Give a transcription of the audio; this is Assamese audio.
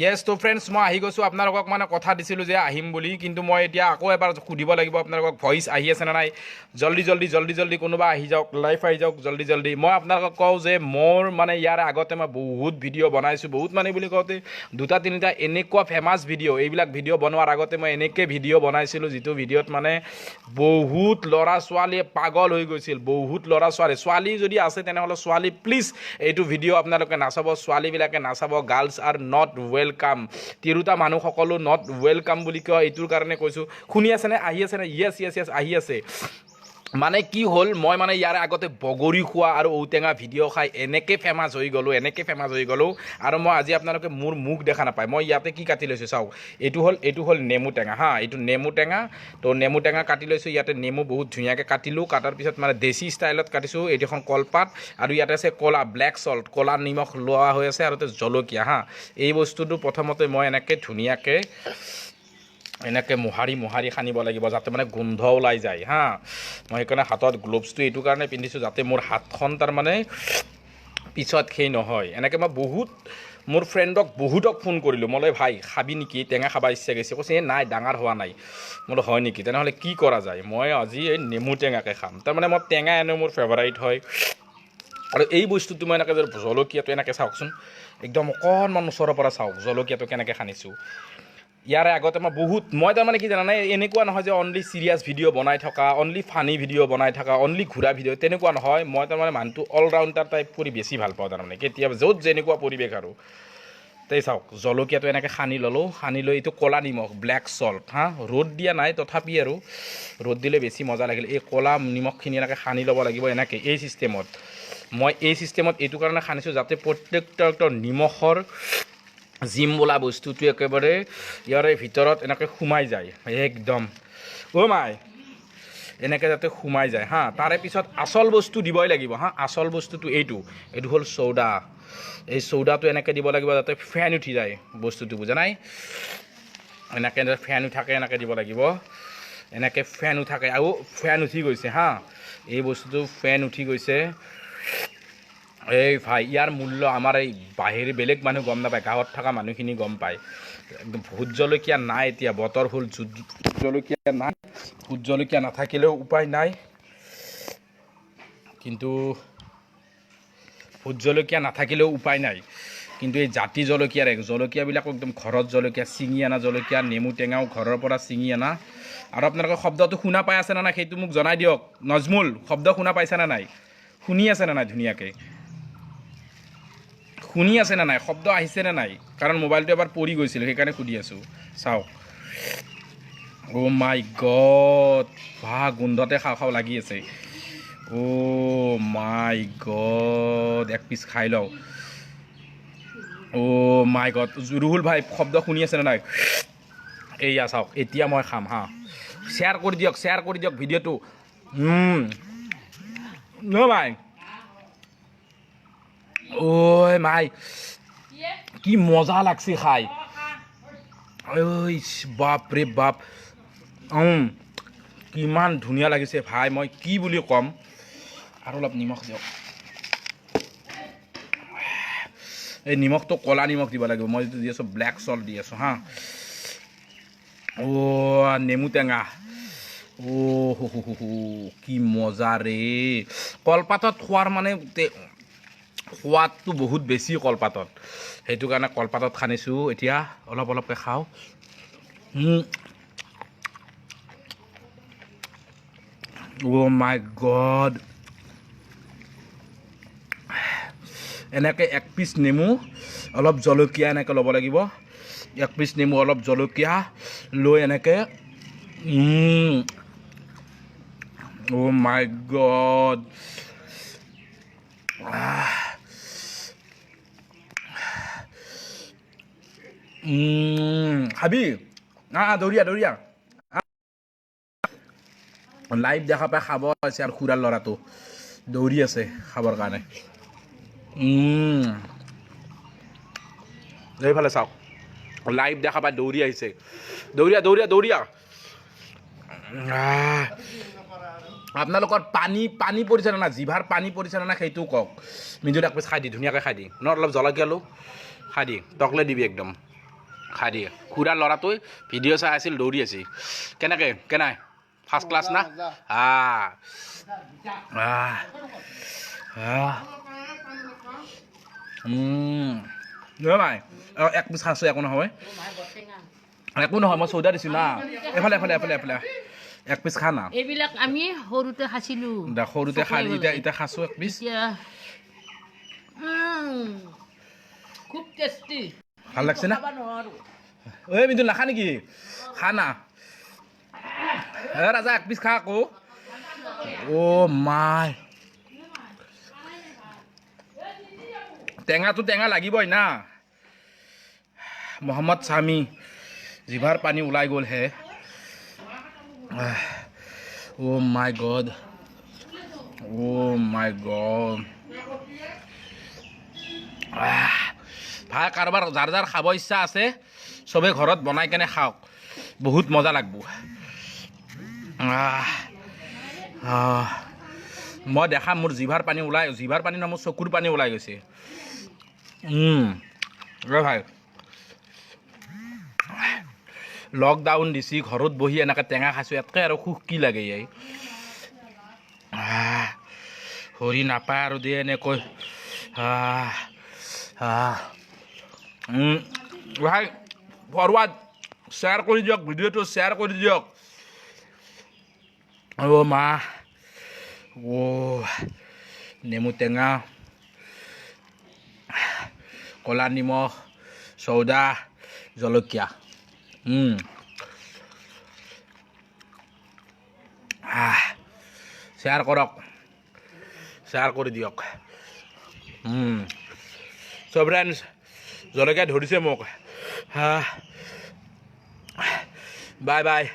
য়েছ, তো ফ্ৰেণ্ডছ, মই আহি গৈছোঁ। আপোনালোকক মানে কথা দিছিলোঁ যে আহিম বুলি, কিন্তু মই এতিয়া আকৌ এবাৰ সুধিব লাগিব আপোনালোকক, ভইচ আহি আছে নে নাই। জল্দি জল্দি জল্দি জল্দি কোনোবা আহি যাওক, লাইভ আহি যাওক জল্দি জল্দি। মই আপোনালোকক কওঁ যে মোৰ মানে ইয়াৰ আগতে মই বহুত ভিডিঅ' বনাইছোঁ, বহুত মানে বুলি কওঁতে দুটা তিনিটা এনেকুৱা ফেমাছ ভিডিঅ'। এইবিলাক ভিডিঅ' বনোৱাৰ আগতে মই এনেকৈ ভিডিঅ' বনাইছিলোঁ যিটো ভিডিঅ'ত মানে বহুত ল'ৰা ছোৱালীয়ে পাগল হৈ গৈছিল। বহুত ল'ৰা ছোৱালী, ছোৱালী যদি আছে তেনেহ'লে ছোৱালী প্লিজ এইটো ভিডিঅ' আপোনালোকে নাচাব, ছোৱালীবিলাকে নাচাব। গাৰ্লছ are not welcome, তিৰোতা মানুহ সকলো not welcome বুলি কয়, এইটোৰ কাৰণে কৈছোঁ। শুনি আছেনে? আহি আছেনে? য়েছ য়েছ য়েছ, আহি আছে। মানে কি হ'ল, মই মানে ইয়াৰ আগতে বগৰী খোৱা আৰু ঔটেঙা ভিডিঅ' খাই এনেকৈ ফেমাছ হৈ গ'লোঁ, এনেকৈ ফেমাছ হৈ গ'লোঁ। আৰু মই আজি আপোনালোকে মোৰ মুখ দেখা নাপায়। মই ইয়াতে কি কাটি লৈছোঁ চাওক, এইটো হ'ল নেমু টেঙা। হা, এইটো নেমু টেঙা। তো নেমু টেঙা কাটি লৈছোঁ। ইয়াতে নেমু বহুত ধুনীয়াকৈ কাটিলোঁ, কাটাৰ পিছত মানে দেশী ষ্টাইলত কাটিছোঁ। এইটো এখন কলপাত আৰু ইয়াতে আছে ক'লা ব্লেক চল্ট, ক'লা নিমখ লোৱা হৈ আছে, আৰু তাতে জলকীয়া। হা, এই বস্তুটো প্ৰথমতে মই এনেকৈ ধুনীয়াকৈ এনেকৈ মোহাৰি মোহাৰি সানিব লাগিব, যাতে মানে গোন্ধ ওলাই যায়। হা, মই সেইকাৰণে হাতত গ্ল'ভছটো এইটো কাৰণে পিন্ধিছোঁ, যাতে মোৰ হাতখন তাৰমানে পিছত সেই নহয়। এনেকৈ মই বহুত মোৰ ফ্ৰেণ্ডক বহুতক ফোন কৰিলোঁ, মই বোলো ভাই খাবি নেকি, টেঙা খাব ইচ্ছা গৈছে। কৈছে এই নাই, ডাঙৰ হোৱা নাই। মই বোলো হয় নেকি, তেনেহ'লে কি কৰা যায়, মই আজি এই নেমু টেঙাকে খাম। তাৰমানে মই টেঙা এনেও মোৰ ফেভাৰাইট হয়। আৰু এই বস্তুটো মই এনেকৈ জলকীয়াটো এনেকৈ চাওকচোন, একদম অকণমান ওচৰৰ পৰা চাওক জলকীয়াটো কেনেকৈ সানিছোঁ। ইয়াৰে আগতে মই বহুত, মই তাৰমানে কি জানানে, এনেকুৱা নহয় যে অনলি চিৰিয়াছ ভিডিঅ' বনাই থকা, অনলি ফানি ভিডিঅ' বনাই থকা, অনলি ঘূৰা ভিডিঅ', তেনেকুৱা নহয়। মই তাৰমানে মানুহটো অলৰাউণ্ডাৰ টাইপ কৰি বেছি ভাল পাওঁ। তাৰমানে কেতিয়াবা য'ত যেনেকুৱা পৰিৱেশ আৰু। তেই চাওক, জলকীয়াটো এনেকৈ সানি ল'লোঁ, সানি লৈ এইটো ক'লা নিমখ, ব্লেক চল্ট। হা, ৰ'দ দিয়া নাই তথাপি আৰু ৰ'দ দিলে বেছি মজা লাগিল। এই ক'লা নিমখখিনি এনেকৈ সানি ল'ব লাগিব এনেকৈ এই ছিষ্টেমত। মই এই ছিষ্টেমত এইটো কাৰণে সানিছোঁ যাতে প্ৰত্যেকটা নিমখৰ জিম বোলা বস্তুটো একেবাৰে ইয়াৰে ভিতৰত এনেকৈ সোমাই যায় একদম। অ' মাই, এনেকৈ যাতে সোমাই যায়। হা, তাৰে পিছত আচল বস্তু দিবই লাগিব। হা, আচল বস্তুটো এইটো, এইটো হ'ল চৌদা। এই চৌদাটো এনেকৈ দিব লাগিব যাতে ফেন উঠি যায় বস্তুটো, বুজা নাই? এনেকৈ ফেন উঠাকৈ এনেকৈ দিব লাগিব, এনেকৈ ফেন উঠাকৈ। আৰু ফেন উঠি গৈছে। হা, এই বস্তুটো ফেন উঠি গৈছে। এই ভাই, ইয়াৰ মূল্য আমাৰ এই বাহিৰ বেলেগ মানুহ গম নাপায়, গাঁৱত থকা মানুহখিনি গম পায়। একদম ভোট জলকীয়া নাই এতিয়া, বতৰ হ'ল জলকীয়া নাই। ভোট জলকীয়া নাথাকিলেও উপায় নাই, কিন্তু ভোট জলকীয়া নাথাকিলেও উপায় নাই, কিন্তু এই জাতি জলকীয়াৰে জলকীয়াবিলাক একদম ঘৰত জলকীয়া ছিঙি অনা জলকীয়া, নেমু টেঙাও ঘৰৰ পৰা ছিঙি অনা। আৰু আপোনালোকে শব্দটো শুনা পাই আছেনে নাই সেইটো মোক জনাই দিয়ক। নজমুল, শব্দ শুনা পাইছেনে নাই? শুনি আছেনে নাই? ধুনীয়াকৈ শুনি আছেনে নাই? শব্দ আহিছেনে নাই? কাৰণ মোবাইলটো এবাৰ পৰি গৈছিল, সেইকাৰণে সুধি আছোঁ। চাওক, অ' মাই গড, বাহ, গোন্ধতে খাওঁ খাওঁ লাগি আছে। অ' মাই গড, এক পিচ খাই লওঁ। অ' মাই গড, ৰুহুল ভাই, শব্দ শুনি আছেনে নাই? এইয়া চাওক, এতিয়া মই খাম। হা, শ্বেয়াৰ কৰি দিয়ক, শ্বেয়াৰ কৰি দিয়ক ভিডিঅ'টো। ন ভাই, ঐ মাই, কি মজা লাগছে খাই। ঐ বাপ ৰে বাপ, কিমান ধুনীয়া লাগিছে ভাই, মই কি বুলি ক'ম। আৰু অলপ নিমখ দিয়ক। এই নিমখটো ক'লা নিমখ দিব লাগিব, মই যিটো দি আছোঁ ব্লেক চল্ট দি আছোঁ। হা, অ' নেমু টেঙা, অ' হো হো হো, কি মজা ৰে। কলপাতত খোৱাৰ মানে সোৱাদটো বহুত বেছি কলপাতত, সেইটো কাৰণে কলপাতত সানিছোঁ। এতিয়া অলপ অলপকৈ খাওঁ। অ' মাই গড, এনেকৈ এক পিচ নেমু অলপ জলকীয়া এনেকৈ ল'ব লাগিব। এক পিচ নেমু অলপ জলকীয়া লৈ এনেকৈ, অ' মাই গড, খাবি? দৌৰিয়া দৌৰিয়া, লাইভ দেখা পাই খাব আছে। আৰু খুৰাৰ ল'ৰাটো দৌৰি আছে খাবৰ কাৰণে। এইফালে চাওক, লাইভ দেখা পাই দৌৰি আহিছে। দৌৰিয়া দৌৰিয়া দৌৰিয়া। আপোনালোকৰ পানী পানী পৰিছে নে নাই, জিভাৰ পানী পৰিছে নে নাই সেইটো কওক। মিজুৰ এক পিচ খাই দি, ধুনীয়াকৈ খাই দি ন, অলপ জলকীয়া লো খাই দি, টকলে দিবি একদম। খাই দিয়ে। খুৰাৰ ল'ৰাটোৱে ভিডিঅ' চাই আছিল, দৌৰি আছিল। কেনেকৈ কেনাই ফাৰ্ষ্ট ক্লাছ না? মজা। আহ আহ আহ ভাই, এক পিচ খাইছোঁ, একো নহয়, একো নহয়। মই চৌদা দিছোঁ না। এফালে, এফালে, এফালে, এফালে। এক পিচ খা না। এইবিলাক আমি সৰুতে খাইছিলোঁ। দে, সৰুতে খালি, এতিয়া এতিয়া খাইছোঁ এক পিচ। এতিয়া খুব টেষ্টি। ভাল লাগছে না? খাব নোৱাৰোঁ। ঐ মিঠুন, নাখা নেকি? খা না। এ ৰাজা, এক পিচ খা আকৌ। অ' মাই, টেঙাটো টেঙা লাগিবই না। মহম্মদ ছামি, জিভাৰ পানী ওলাই গ'ল হে। Oh my God, oh my God. ভাই, কাৰোবাৰ যাৰ যাৰ খাব ইচ্ছা আছে, চবে ঘৰত বনাই কেনে খাওক, বহুত মজা লাগব। আহ, আহ। মই দেখা মোৰ জিভাৰ পানী ওলাই, জিভাৰ পানী নহয়, মোৰ চকুৰ পানী ওলাই গৈছে। ৰ ভাই, লকডাউন দিছি, ঘৰত বহি এনেকৈ টেঙা খাইছোঁ, ইয়াতকৈ আৰু সুখ কি লাগে এই? হৰি নাপায় আৰু দিয়ে এনেকৈ। আহ, আহ। ভাই, ফৰৱাৰ্ড শ্বেয়াৰ কৰি দিয়ক, ভিডিঅ'টো শ্বেয়াৰ কৰি দিয়ক। অ' মা, অ' নেমু টেঙা, ক'লা নিমখ, চৌদা, জলকীয়া। আহ, শ্বেয়াৰ কৰক, শ্বেয়াৰ কৰি দিয়ক। চ' ফ্ৰেণ্ডছ, জলকীয়া ধৰিছে মোক। Bye bye.